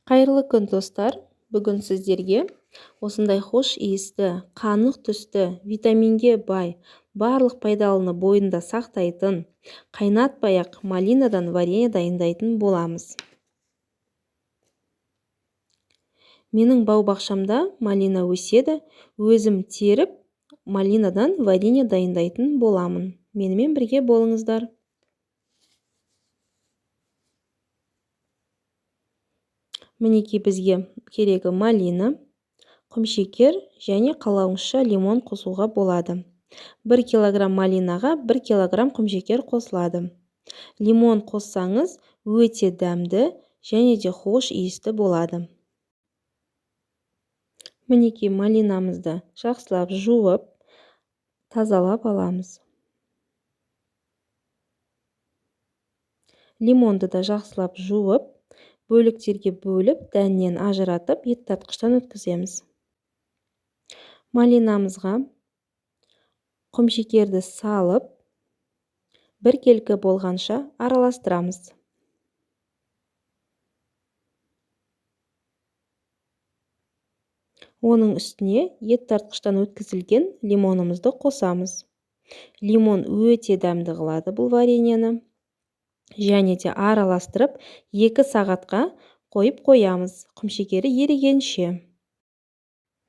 Қайырлы күн, достар! Бүгін сіздерге осындай хош иісті, қанық түсті, витаминге бай, барлық пайдалыны бойында сақтайтын, қайнатпай-ақ малинадан варенье дайындайтын боламыз. Менің бау-бақшамда малина өседі, өзім теріп малинадан варенье дайындайтын боламын. Менімен бірге болыңыздар. Мінекей, бізге керегі малина, құмшекер және қалауыңызша лимон қосуға болады. 1 килограмм малинаға 1 килограмм құмшекер қосылады. Лимон қоссаңыз өте дәмді және де хош иісті болады. Мінекей, малинамызды жақсылап жуып, тазалап аламыз. Лимонды да жақсылап жуып, бөліктерге бөліп, дәннен ажыратып, ет тартқыштан өткіземіз. Малинамызға құмшекерді салып, біркелкі болғанша араластырамыз. Оның үстіне ет тартқыштан өткізілген лимонымызды қосамыз. Лимон өте дәмді қылады бұл вареньені. Және де араластырып, 2 сағатқа қойып қоямыз, құмшекері ерігенше.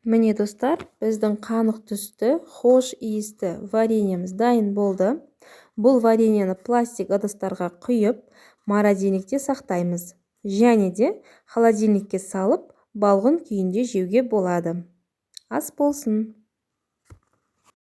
Міне, достар, біздің қанық түсті, хош иісті вареньеміз дайын болды. Бұл вареньені пластик ыдыстарға құйып, морозильникте сақтаймыз. Және де холодильникке салып, балғын күйінде жеуге болады. Ас болсын!